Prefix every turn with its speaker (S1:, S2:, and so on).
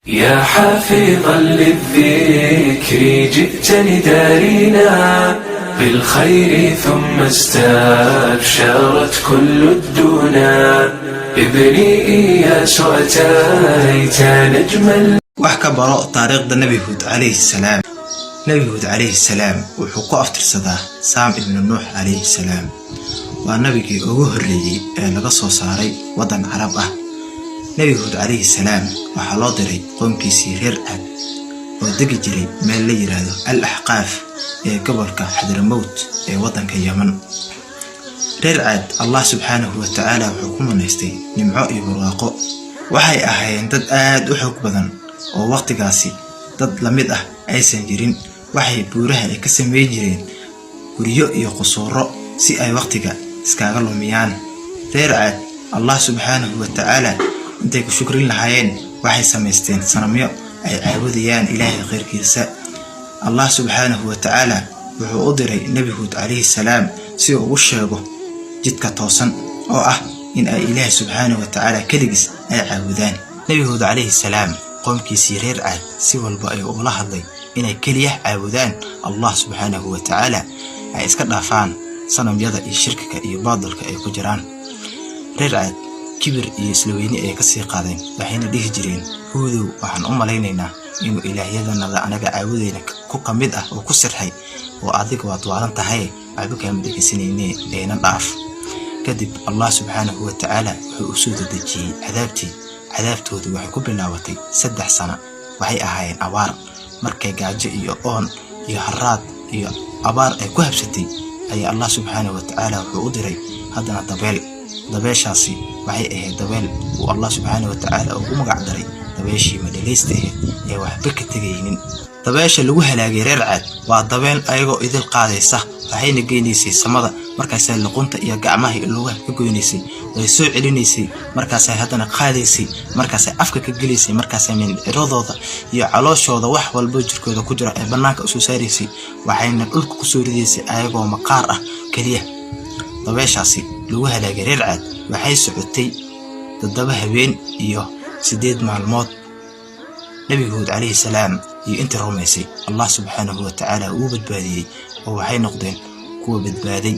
S1: يا حافظا للذكر جئت لدارنا بالخير ثم استبشرت كل الدنا. ابني إياس، أتيت نجما.
S2: Wax ka baro taariikhda Nebi Huud calayhi salaam. Nebi Huud calayhi salaam wuxuu ku aftirsadaa Saam ibnu Nuux calayhi salaam. Waa nabigii ugu horreeyey ee laga soo saaray waddan Carab ah. Nebi Huud calayhi salaam waxaa loo diray qoomkiisii reer Caad oo degi jiray meel la yidhaahdo Al Axqaaf ee gobolka Xadramowt ee waddanka Yeman. Reer Caad Allah subxaanahu wa tacaala wuxuu ku manaystay nimco iyo barwaaqo. Waxay ahaayeen dad aad u xoog badan oo waqtigaasi dad la mid ah aysan jirin. Waxay buuraha ay ka samayn jireen guryo iyo qusuuro si ay waqtiga iskaga lumiyaan. Reer Caad Allah subxaanahu wa tacaala intay ku shukrin lahaayeen, waxay samaysteen sanamyo ay caabudayaan Ilaahay khayrkiisa. Allah subxaanahu wa tacaala wuxuu u diray Nebi Huud calayhi salaam si uu ugu sheego jidka toosan oo ah in ay Ilaahay subxaanahu wa tacaala keligiis ay caabudaan. Nebi Huud calayhi salaam qoomkiisii reer Caad si walba ayuu ula hadlay inay keliya caabudaan Allah subxaanahu wa tacaala, ay iska dhaafaan sanamyada iyo shirkiga iyo baadilka ay ku jiraan. Reer Caad kibir iyo islaweyni ayay kasii qaadeen, waxayna dhihi jireen: "Huudow, waxaan u malaynaynaa inuu ilaahyadanada anaga caabudayna ku ka mid ah oo ku sirxay, oo adiga waad waalan tahay, waxba kaama dhegeysanayne, eena dhaaf." Kadib Allah subxaanahu wa tacaala wuxuu u soo dedejiyey cadaabtii. Cadaabtoodu waxay ku bilaabatay 3 sano. Waxay ahaayeen abaar. Markay gaajo iyo oon iyo haraad iyo abaar ay ku habsatay, ayaa Allah subxaanahu wa tacaala wuxuu u diray haddana dabeel. Dabeeshaasi waxay ahayd dabeel uu Allah subxaanahu wa tacaala ugu magac daray dabeeshii madhalaysta ahayd ee waxba ka tegaynin. Dabeesha lagu halaagay reer Caad waa dabeel ayagoo idil qaadaysa, waxayna geynaysay samada. Markaasay luqunta iyo gacmaha iyo lugaha ka goynaysay, way soo celinaysay, markaasay haddana qaadaysay, markaasay afka ka gelaysay, markaasay mindhiciradooda iyo calooshooda, wax walbo jirkooda ku jira, ay bannaanka usoo saaraysay, waxayna dhulka kusoo ridaysay ayagoo maqaar ah keliya. Dabeeshaasi lagu halaagay reer Caad waxay socotay 7 habeen iyo 8 maalmood. Nebi Huud calayhi salaam iyo intii rumaysay Allah subxaanahu wa tacaala uu badbaadiyey oo waxay noqdeen kuwa badbaaday.